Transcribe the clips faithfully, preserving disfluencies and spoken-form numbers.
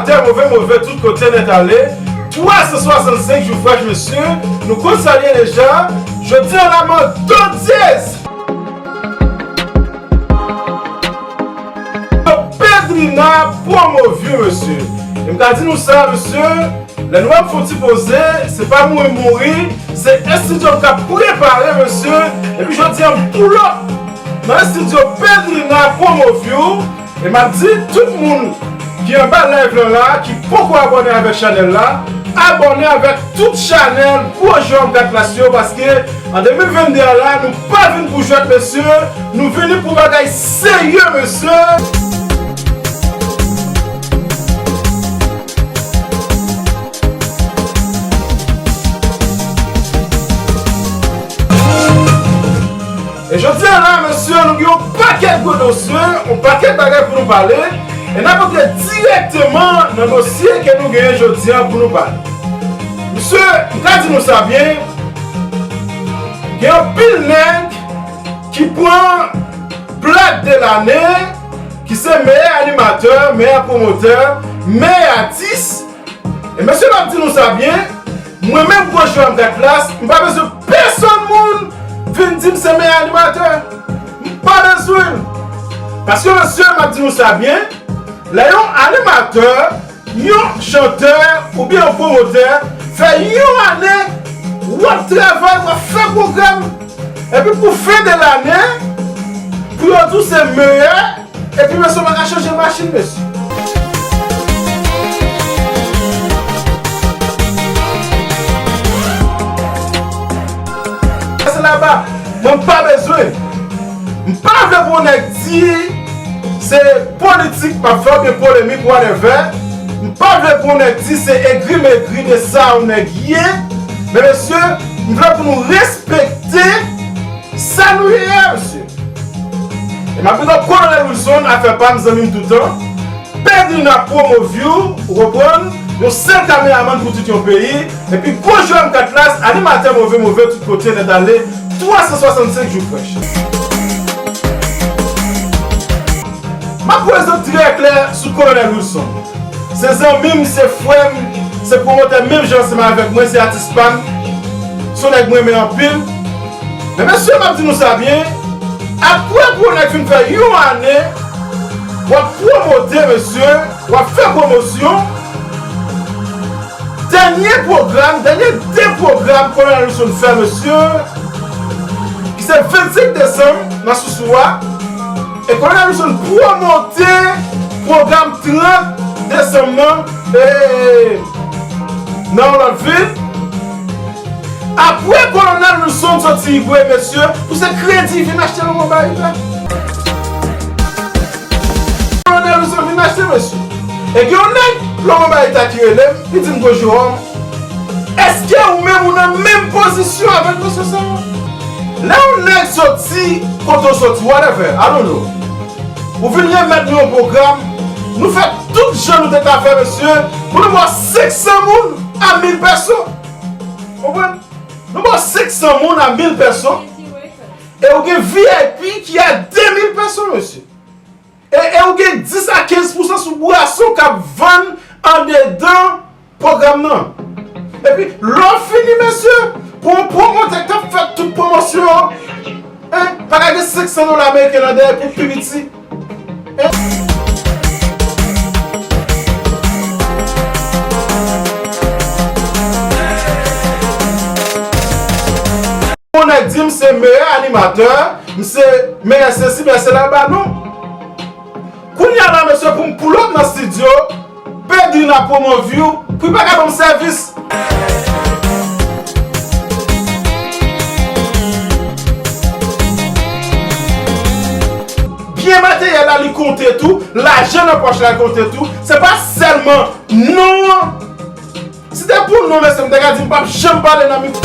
Animatè move move tout kote nèt ale. Twa san swasannsenk jou frèch, mesye. Nou konn sa l ye deja. Jodi a la, mwen an do dyez. Pedrina Promoview, mesye. E m ka di nou sa, mesye, lè nou ap fè yon ti poze, se pa mouri mouri, se estidyo m k ap prepare, mesye. Epi jodi a m pull up nan estidyo Pedrina Promoview. E m ap di tout moun ki anba live lan la, ki poko abòne avèk chanèl la, abòne avèk tout chanèl Gwo Jwè M Kat Plas yo, paske an de mil venndde a la, nou pa vin pou jwèt, mesye, nou vini pou bagay serye, mesye. E jodi a la, mesye, nou gen yon pakèt gwo dosye, yon pakèt bagay pou nou pale, e n ap antre dirèkteman nan dosye ke nou genyen jodi a pou nou pale. Mesye, m ka di nou sa byen, gen anpil nèg ki pran plat de lane, ki se meyè animatè, meyè pwomotè, meyè atis, E mesye, m ap di nou sa byen, mwen menm Gwo Jwè M Kat Plas, m pa bezwen pèsonn moun vin di m se meyè animatè. M pa bezwen l. Paske mesye, m ap di nou sa byen, lè yon animatè, yon chantè oubyen yon pwomotè fè yon ane, w ap travay, w ap fè pwogram, epi pou fen de lane, pou yo di w se meyè, epi mesye, w pa ka chanje machin, mesye. Se laba, mwen m pa bezwen. M pa vle pou yon nèg di se politik m ap fè oubyen polemik, whatever. M pa vle pou yon nèg di se egri megri de sa yon nèg ye. Men mesye, m vle pou nou respekte sa nou ye a, mesye. E m ap di nou, Kolonèl Wilson, afè pa m, zanmi m toutan. Pedrina Promoview, ou konprann? Yon sèl kameramann pou tout yon peyi. Epi Gwo Jwè M Kat Plas, animatè move move tout kote nèt ale, twa san swasannsenk jou frèch. M ap prezante trè klè sou Kolonèl Wilson. Se zanmi m, se frè m, se pwomotè menm jan ansanm avèk mwen, se atis pa m, se yon nèg mwen renmen anpil. Men mesye, m ap di nou sa byen, apre pou yon nèg fin fè yon ane, w ap pwomote, mesye, w ap fè pwomosyon. Dènye pwogram, dènye de pwogram Kolonèl Wilson fè, mesye, ki se vennsenk desanm nan Sousou a. E Kolonèl Wilson pwomote pwogram trant desanm nan, e, nan yon lòt vil. Apre Kolonèl Wilson soti Higüey, mesye, pou se kredi vin achte lonbon Barita. Kolonèl Wilson vin achte, mesye. E gen yon nèg, lonbon Barita, ki rele m, li di m, Gwo Jewòm, èske ou menm ou nan menm pozisyon avèk mesye sa yo? Lè yon nèg soti kote w soti, whatever, I don't know, ou vin remèt nou yon pwogram, nou fè tout jan nou te ka fè, mesye, pou nou ba w senk san moun a mil pèso. Konprann? Nou ba w senk san moun a mil pèso. E ou gen V I P ki a de mil pèso, mesye. E, e ou gen dis a kenz pousan sou bwason k ap vann andedan pwogram nan. Epi, lè w fini, mesye, pou yon pwomotè k ap fè tout pwomosyon an, en, pa ka gen senk san dola ameriken nan dèyè pou pi piti. En? Yon nèg di m se meyè animatè, m se meyè sesi, meyè sela, ba non. Kounye a la, mesye, pou m pull up nan estidyo Pedrina Promoview, pou li pa ka ban m sèvis. Byen materyèl la, li konte tou, lajan nan pòch la, li konte tou. Se pa sèlman non an. Si te pou non, mesye, m te ka di m p ap janm pale nan mikwo.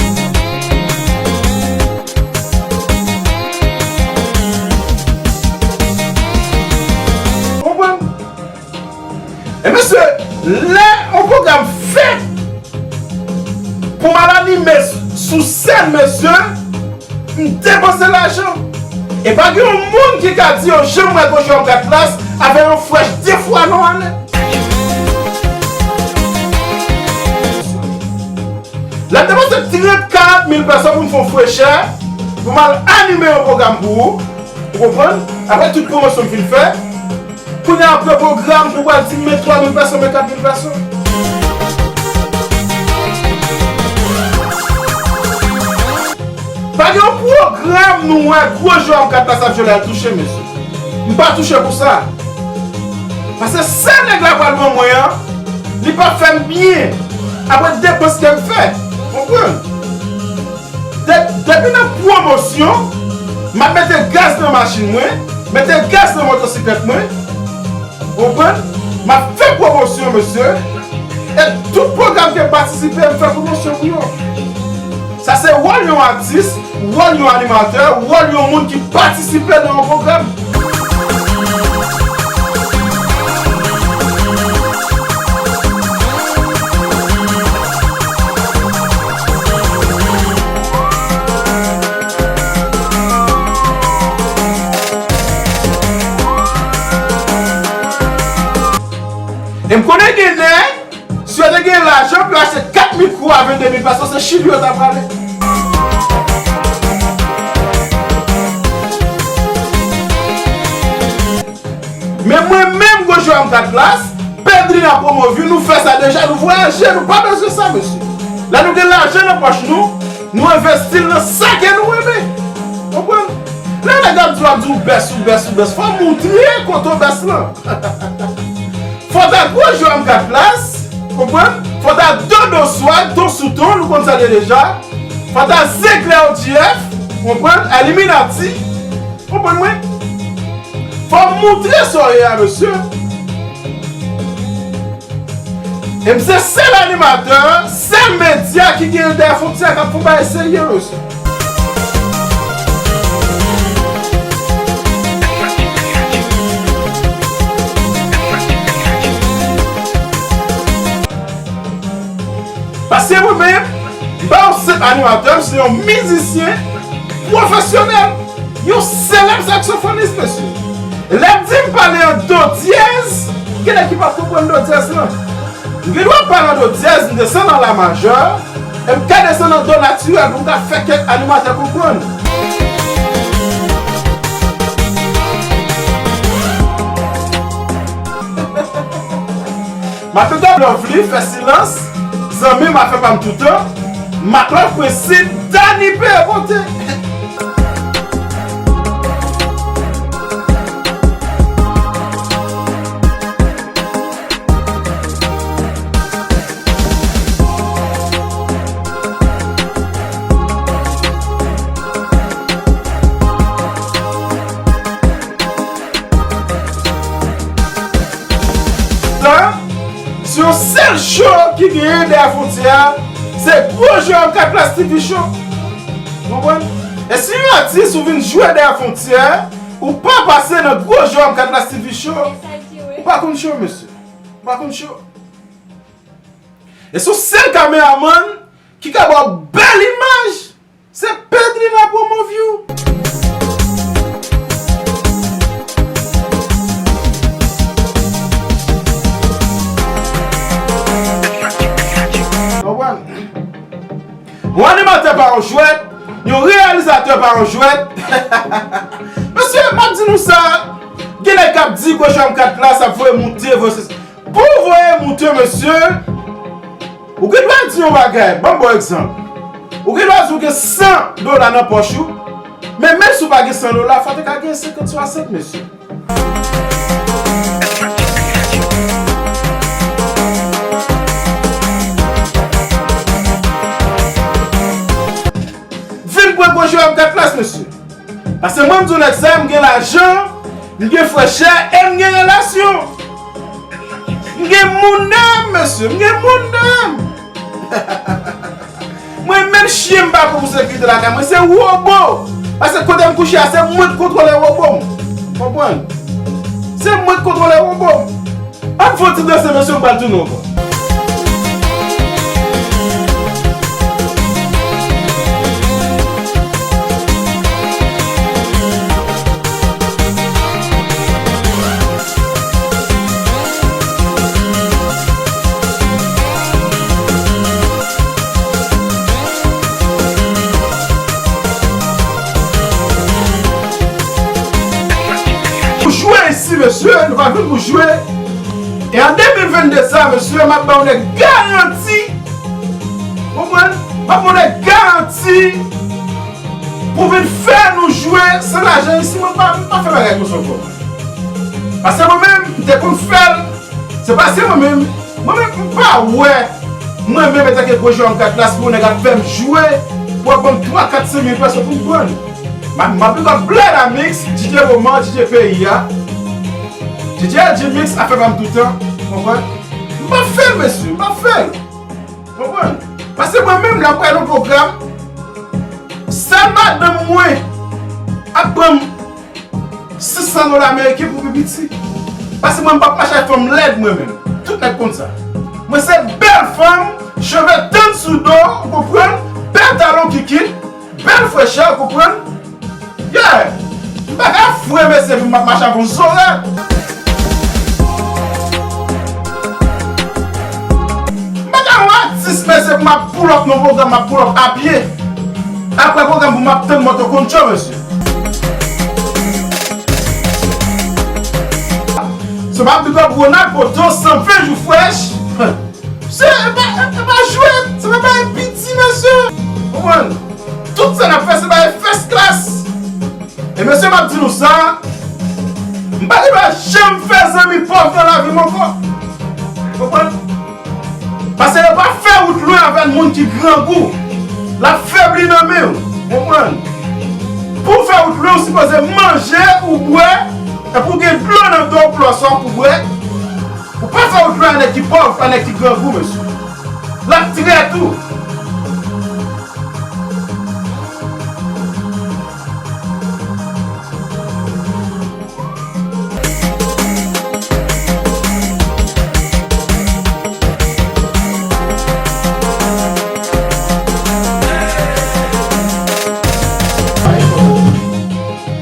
Konprann? E mesye, lè yon pwogram fèt pou m al anime sou sèn, mesye, m depanse lajan. E pa gen yon moun ki ka di yo janm wè Gwo Jwè M Kat Plas avè yon frèch de fwa nan ane. Lè m depanse trant, karant mil pèsò pou m fè yon frechè, pou m al anime yon pwogram pou ou, ou konprann? Apre tout pwomosyon m fin fè, kounye a apre pwogram pou w al di m men twa mil pèsò, men kat mil pèsò. Pa gen yon pwogram nou wè gwo jwè an kat la sa jwe la l touche, mesye. M pa touche pou sa. Paske sa nèg la pral ban mwen an, li p ap fè m byen. Apre depans ke m fè. Konprann? De-, depi nan pwomosyon, m ap mete gaz nan machin mwen, mete gaz nan motosiklèt mwen. Konprann? M ap fè pwomosyon, mesye. E tout pwogram ke m patisipe, m fè pwomosyon pou yo. Sa se wòl yon atis, wòl yon animatè, wòl yon moun ki patisipe nan yon pwogram. E m konnen gen nèg, si yo te gen lajan pou yo achte kat mikwo a vennde mil pèsò, se Chili yo ta prale. Men mwen menm, Gwo Jwè M kat Plas, Pedrina Promoview, nou fè sa deja, nou vwayaje, nou pa bezwen sa, mesye. Lè nou gen lajan nan pòch nou, nou envesti l nan sa ke nou renmen. Konprann? Lè nèg ap di w, ap di w bès, ou bès, ou bès, fò w moutre kote w bès lan. Fò w ta Gwo Jwè M kat Plas, konprann? Fò w ta Dodo Swag, Ton sou Ton, nou konn sa l ye deja. Fò w ta Zeklè O G F, konprann? Illuminati, konprann mwen? Fò w moutre sa w ye a, mesye. E m se sèl animatè, sèl medya ki genyen dèyè fwontyè k ap fè yon bagay serye, mesye. Paske mwen menm, m pa yon senp animatè, m se yon mizisyen pwofesyonèl. Yon selèb saksofonis, mesye. Lè m di m pale an do dyèz, gen nèg ki p ap konprann do dyèz lan. M gen dwa pale an do dyèz, m desann an la majè, e m ka desann an do natirèl pou m ka fè kèk animatè konprann. Makoto Lovely fè silans, zanmi m a fè pa m toutan, Makoto Prinsip, Dany P pote. Tan, se yon sèl show ki genyen dèyè fwontyè a, se Gwo Jwè M kat Plas T V Show. Konprann? E si yon atis ou vin jwe dèyè fwontyè, ou pa pase nan Gwo Jwè M kat Plas T V Show, ou pa konn show, mesye. Ou pa konn show. E se yon sèl kameramann ki ka ba w bèl imaj, se Pedrina Promoview. Konprann? Yon animatè pa yon jwèt, yon reyalizatè pa yon jwèt. Mesye, m ap di nou sa, gen nèg k ap di Gwo Jwè M kat Plas ap voye moute, voye sesi. Pou w voye moute, mesye, ou gen dwa di yon bagay. Ban m ba w egzanp. Ou gen dwa di w gen san dola nan pòch ou, men menm si w pa gen san dola, fò w te ka gen senkant, swasant, mesye. Vin pran Gwo Jwè M kat Plas, mesye. Paske mwen, m di w nèg sa, m gen lajan, m gen frechè e m gen relasyon. M gen moun dèyè m, mesye, m gen moun dèyè m. Mwen menm chen m pa pran pou sekirite lakay mwen, se wobo. Paske kote m kouche a, se mwen k kontwole wobo m. Konprann? Se mwen k kontwole wobo m. Ann fè yon ti danse, mesye, m pral tounen ankò. Nou pa vin pou jwe. E an de mil vennde sa, mesye, m ap ba w nèg garanti. Konprann? M ap ba w nèg garanti pou vin fè nou jwe san lajan isi. Mwen pa, m pa fè bagay konsa ankò. Paske mwen menm, m te konn fè l. Se paske mwen menm, mwen menm, m pa wè mwen menm antanke gwo jwè m kat la, si yon nèg ap fè m jwe pou ap ban m twa, kat, senk mil peso pou m pran. M ap, m ap big up Blèd Amix, D J Roman, D J peyi a. D J L G Mix ap fè pa m toutan, konprann? M p ap fè l, mesye, m p ap fè l. Konprann? Paske mwen menm, lè m pral nan pwogram, sèl madanm mwen ap ban m sis san dola ameriken pou pi piti. Paske mwen, m p ap mache ak fanm lèd, mwen menm. Tout nèg konn sa. Mwen se bèl fanm, cheve tann sou do, ou konprann? Bèl talon kikit, bèl frechè, ou konprann? Yeah! M pa ka fre mesye pou m ap mache avè yon zorèt. M pa ka yon atis mesye pou m ap pull up nan pwogram, m ap pull up a pye. Apre pwogram pou m ap tann moto koncho, mesye. So m ap big up Ronald Poto, san ven jou frèch. Se, e pa, e pa jwèt, se pa bagay piti, mesye. Konprann? Tout sa n ap fè, se bagay first class. E mesye, m ap di nou sa, m pa gen dwa janm fè zanmi pòv nan lavi m ankò. Konprann? Paske yo pa fè wout lwen avèk moun ki grangou. L ap febli nan men w. Konprann? Pou w fè wout lwen, ou sipoze manje, ou bwè, epi w gen dlo nan do w pou lòswa pou bwè. Ou pa fè wout lwen a nèg ki pòv, a nèg ki grangou, mesye. L ap trè tou.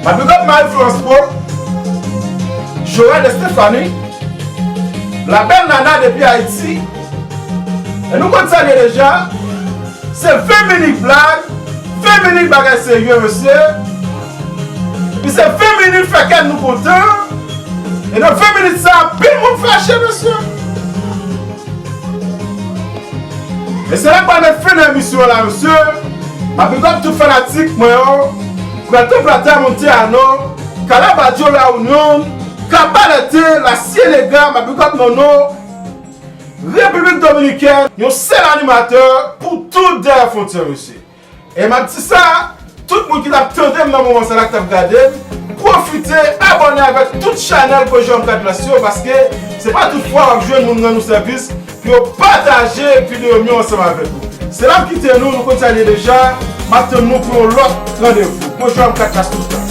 Mwen big up Marie Florence Paul, Joël Estefani, La Belle Nana depi Ayiti. E nou konn sa l ye deja. Se ven minit blag, ven minit bagay serye, mesye. Epi se ven minit fè kè nou kontan. E nan ven minit sa, anpil moun fache, mesye. E se la k pral met fen nan emisyon an la, mesye. M ap big up tout fanatik mwen yo. Puerto Plata, Monte Llano, Caraballo, La Unión, Cabarete, La Ciénega, m ap big up Nono. Repiblik Dominikèn, yon sèl animatè pou tout dèyè fwontyè, mesye. E m ap di sa, tout moun ki t ap tande m nan moman sa la, ki t ap gade m, pwofite abòne avèk tout chanèl Kojo M K Plus yo, paske se pa tout fwa w ap jwenn moun rann ou sèvis pou yo pataje videyo m yo ansanm avèk ou. Se la m kite nou, nou konn sa l ye deja, m ap tann nou pou yon lòt randevou. Kojo M K Plus tout tan.